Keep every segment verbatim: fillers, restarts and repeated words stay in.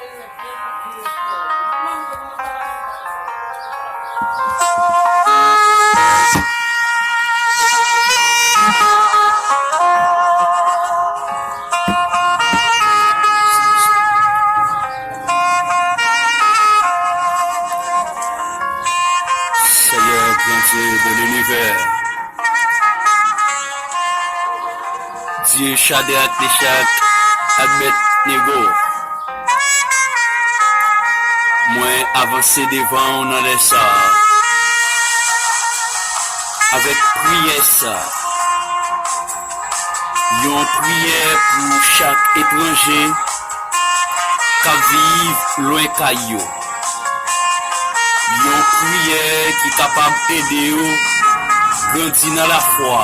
Seyè, Bondye de linivè, Dye Chadrak, Mechak, Abèdnego, mwen avanse devan w nan lè sa a, avèk priyè sa a, yon priyè pou chak etranje k ap viv lwen kay yo. Yon priyè ki kapab ede yo grandi nan lafwa.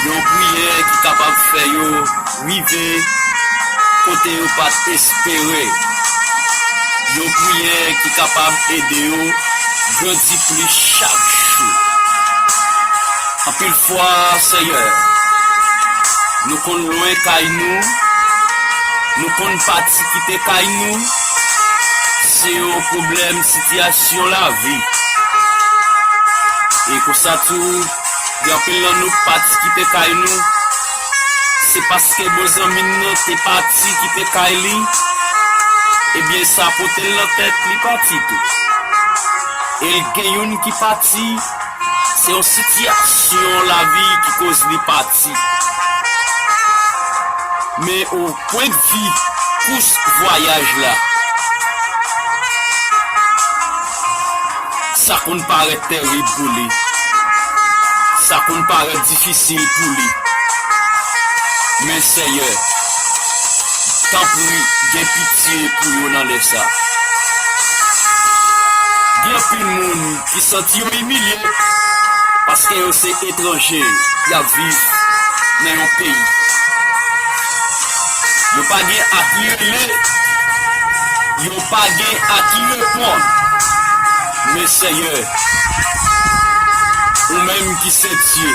Yon priyè ki kapab fè yo rive kote yo pa t espere. Yon priyè ki kapab ede yo grandi plis chak jou. Anpil fwa, Seyè, nou konn lwen kay nou, nou konn pati kite kay nou. Se yon pwoblèm sitiyasyon lavi. E konsa tou, gen anpil nan nou k pati kite kay nou, se paske bon zanmi n nan te pati kite kay li, ebyen sa pote l nan tèt li pati tou. E l gen youn ki pati, se yon sitiyasyon lavi ki koz li pati. Men o pwennvi kous vwayaj la, sa konn parèt terib pou li. Sa konn parèt difisil pou li. Men Seyè, tanpri, gen pitye pou yo nan lè sa. Gen anpil moun ki santi yo imilye paske yo se etranje, y ap viv nan yon peyi. Yo pa gen a ki rele, yo pa gen a ki reponn. Men Seyè, ou menm ki se Dye,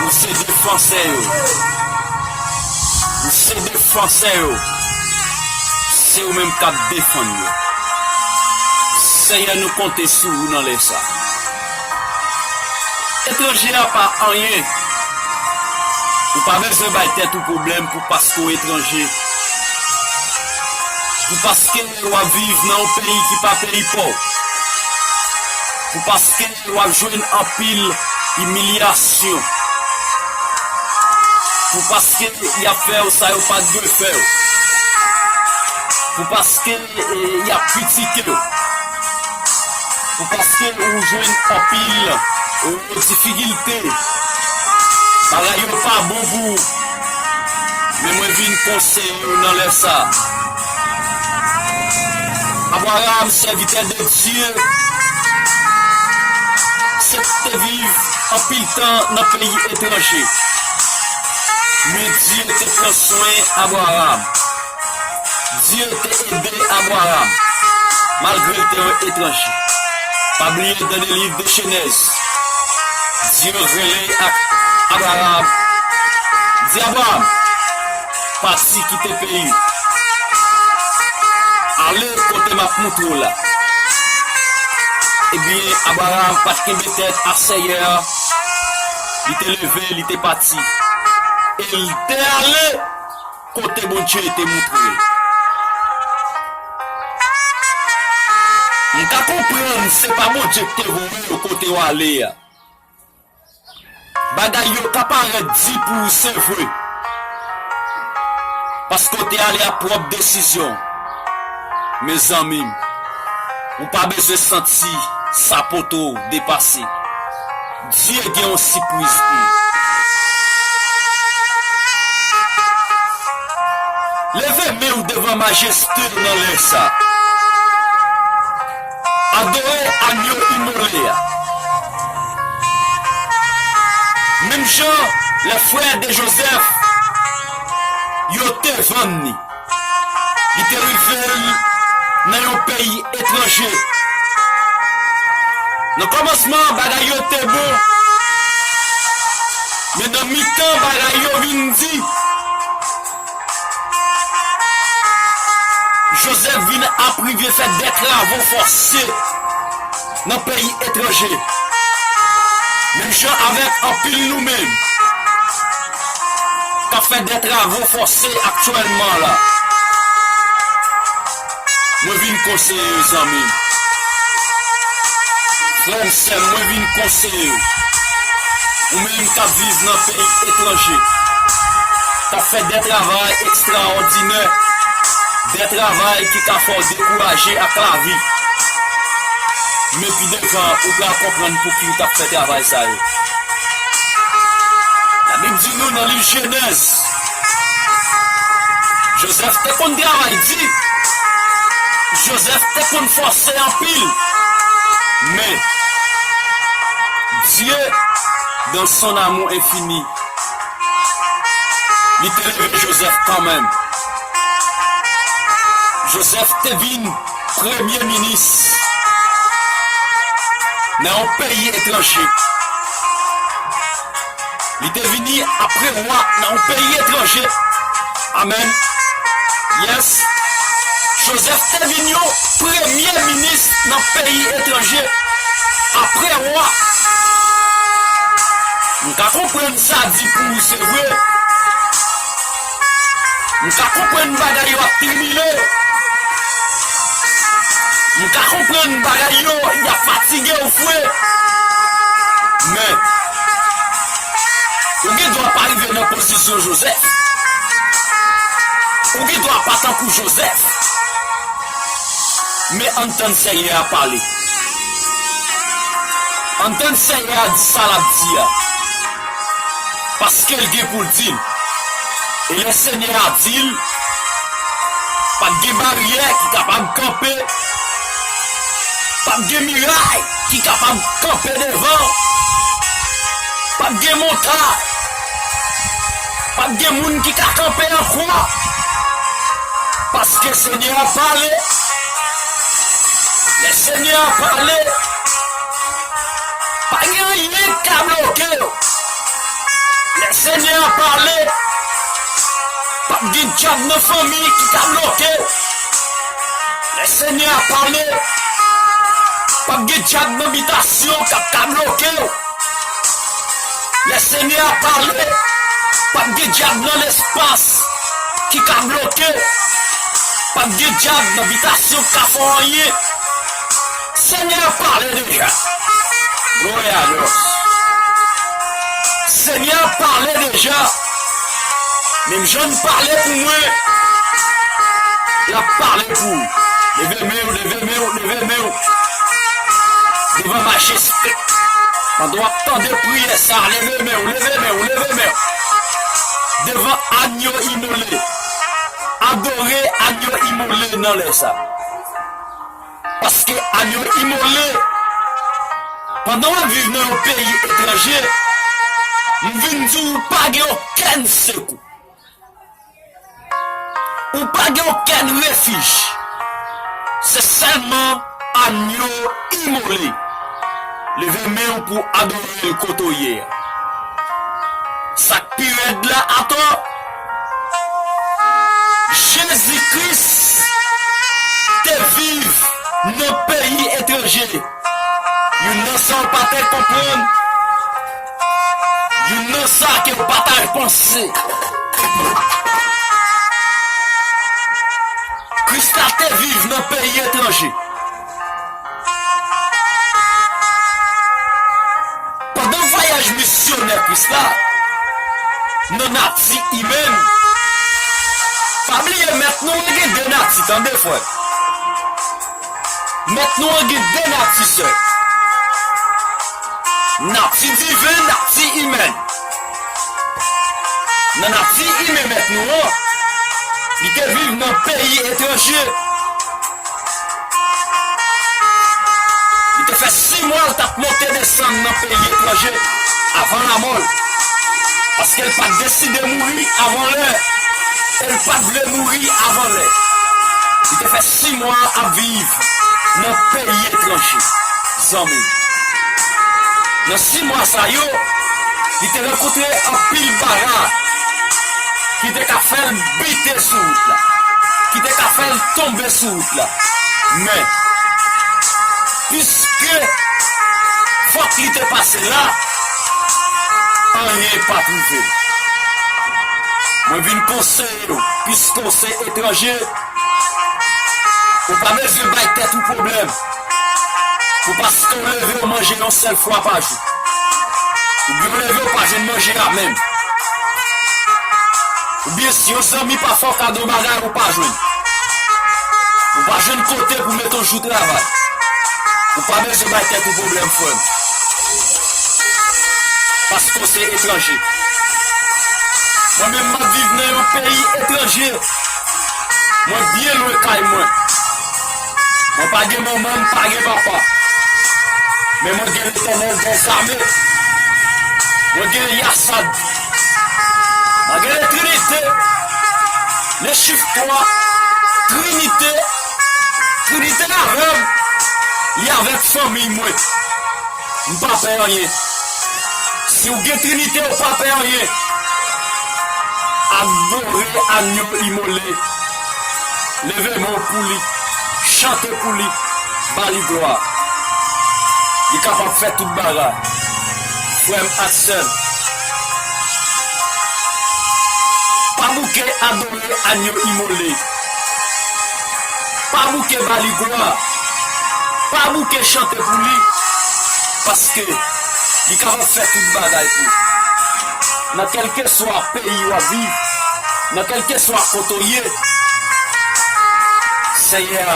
ou se defansè yo. Ou se defansè yo. Se ou menm k ap defann yo. Seyè, nou konte sou ou nan lè sa. Etranje a pa anyen. Ou pa bezwen bay tèt ou pwoblèm pou paske w etranje. Pou paske w ap viv nan yon peyi ki pa peyi pa w. Pou paske w ap jwenn anpil imilyasyon. Pou paske y ap fè w sa yo pa t dwe fè w. Pou paske, e, y ap kritike w. Pou paske ou jwenn anpil, e, difikilte. Bagay yo pa bon pou ou. Men mwen vin konseye w nan lè sa. Abraram, sèvitè de Dye, se te viv anpil tan nan peyi etranje. Men Dye te pran swen Abraram. Dye te ede Abraram, malgre l te yon etranje. Pa bliye, nan liv de Jenèz, Dye rele ak Abraram, di Abraram, pati kite peyi, ale kote m ap montre w la. Ebyen, Abraram pa t kenbe tèt a Seyè a, li te leve, li te pati. E l te ale kote Bondye te montre l. M ka konprann se pa Bondye ki te voye w kote w ale a. Bagay yo ka parèt di pou ou, se vre. Paske w te ale ak pwòp desizyon w. Men zanmi m, ou pa bezwen santi sa pote w depase. Dye gen yon sipriz pou ou. Leve men w devan majeste nan lè sa. Adore anyo imole a. Menm jan lè frè de Jozèf yo te vann li. Li te rive l nan yon peyi etranje. Nan kòmansman, bagay yo te bon. Men nan mitan, bagay yo vin di. Jozèf vin ap rive fè dè travo fòse nan peyi etranje. Menm jan avèk anpil nou menm k ap fè dè travo fòse aktyèlman la. Mwen vin konseye w, zanmi m. Frè m, sè m, mwen vin konseye w. Ou menm k ap viv nan peyi etranje, k ap fè dè travay ekstraòdinè, dè travay ki ka fè w dekouraje ak lavi. Men pi devan, ou pral konprann pouki ou t ap fè travay sa yo. Labib di nou nan liv Jenèz, Jozèf te konn travay di, Jozèf te konn fòse anpil, men Dieu, dans son amour infini, li te leve Jozèf kanmenm. Jozèf te vin premye minis nan yon peyi etranje. Li te vini apre wa nan yon peyi etranje. Amèn. Yes. Jozèf te vin yon premye minis nan peyi etranje apre wa. M ka konprann sa di pou ou, se vre. M ka konprann bagay yo ap tribile w. M ka konprann bagay yo, y ap fatige w vre. Men, ou gen dwa pa rive nan pozisyon Jozèf. Ou gen dwa pa tankou Jozèf. Men ann tann Senyè a pale. Ann tann Senyè a di sa l ap di a. Paske l gen pou l di l. E lè Senyè a di l, p ap gen baryè ki kapab kanpe, p ap gen miray ki kapab kanpe devan, p ap gen montay, p ap gen moun ki ka kanpe ankò. Paske Senyè a pale. Lè Senyè a pale, pa gen anyen k ka bloke w. Lè Senyè a pale, p ap gen dyab nan fanmi ki ka bloke w. Lè Senyè a pale, p ap gen dyab nan bitasyon k ap ka bloke w. Lè Senyè a pale, p ap gen dyab nan lespas ki ka bloke w. P ap gen dyab nan bitasyon k ka fè w anyen. Senyè a pale deja. Glòri a Dye. Senyè a pale deja. Menm jan l pale pou mwen, l ap pale pou ou. Leve men w, leve men w, leve men w. Devan majeste. Pandan w ap tande priyè sa, leve men w, leve men w, leve men w. Devan agno imole. Adore agno imole nan lè sa. Paske agno imole, pandan w ap viv nan yon peyi etranje, m vin di w, ou pa gen okenn sekou. Ou pa gen okenn refij. Se sèlman agno imole. Leve men w pou adore l kote w ye a. Sa k pi rèd la atò, Jezi Kris te viv nan peyi etranje. Youn nan sa w pa t konprann, youn nan sa ke w pa t panse. Kris la te viv nan peyi etranje. Pandan vwayaj misyonè Kris la, nan nati imèn, pa bliye Mèt nou an gen de nati, tande, frè. Mèt nou an gen de nati, sè. Nati diven, nati imèn. Nan nati imen Mèt nou an, li te viv nan peyi etranje. Li te fè sis mwa l t ap monte desann nan peyi etranje avan lanmò l. Paske l pa t deside mouri avan lè. E l pa t vle mouri avan lè. Li te fè sis mwa ap viv nan peyi etranje, zanmi. Nan sis mwa sa yo, li te rankontre anpil bagay ki te ka fè l bite sou wout la. ki te ka fè l tonbe sou wout la. Men, piske fòk li te pase la, anyen pa t rive l. Mwen vin konseye w, piske w se etranje, ou pa bezwen bay tèt ou pwoblèm. Pou paske w leve, w manje yon sèl fwa pa jou. Oubyen w leve, w pa jwenn manje a menm. Oubyen si yon zanmi pa fè w kado bagay, ou pa jwenn. Ou pa jwenn kote pou mete w jou travay. Ou pa bezwen bay tèt ou pwoblèm, frè m. Paske w se etranje. Mwen menm, m ap viv nan yon peyi etranje. Mwen byen lwen kay mwen. Mwen pa gen manman, m pa gen papa. Men mwen gen Letènèl dèzame. Mwen gen Yasad. Mwen gen le Trinite. Le chif twa. Trinite. Trinite avè m. Li avèk fanmiy mwen. M pa pè anyen. Si w gen Trinite, w pa pè anyen. Adore anyo imole. Leve men w pou li. Chante pou li. Ba li glwa. Li kapab fè tout bagay. Frè m ak sè m, pa bouke adore anyo imole. Pa bouke ba li glwa. Pa bouke chante pou li. Paske li kapab fè tout bagay pou ou. Nan kèlkeswa peyi w ap viv, nan kèlkeswa kote w ye, Senyè a,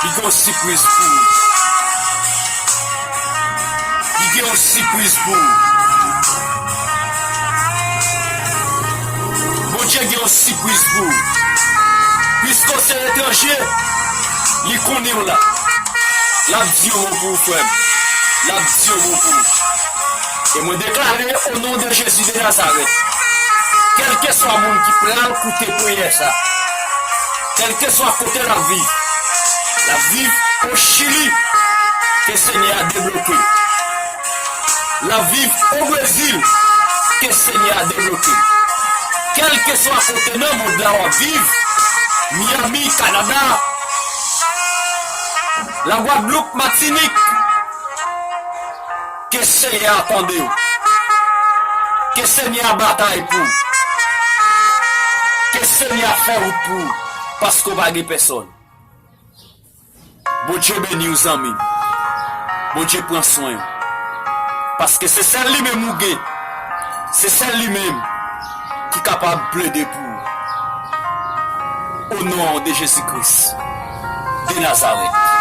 li gen yon sipriz pou ou. Li gen yon sipriz pou ou. Bondye gen yon sipriz pou ou. Piske w se etranje, li konnen w la. L ap di yon mo pou ou, frè m. L ap di yon mo pou ou. E mwen deklare, o non de Jezi de Nazarèt, kèlkeswa moun ki pral koute priyè sa, kèlkeswa kote l ap viv, l ap viv o Chili, ke Senyè a debloke l. L ap viv o Brezil, ke Senyè a debloke l. Kèlkeswa kote nan mond la w ap viv, Miami, Kanada, Lagwadloup, Matinik, ke Senyè a tande w. Ke Senyè a batay pou w. Ke Senyè a fè wout pou w, paske w pa gen pèsòn. Bondye beni w, zanmi m. Bondye pran swen w. Paske se sèl li menm ou gen. Se sèl li menm ki kapab plede pou ou. O non de Jezi Kris de Nazarèt.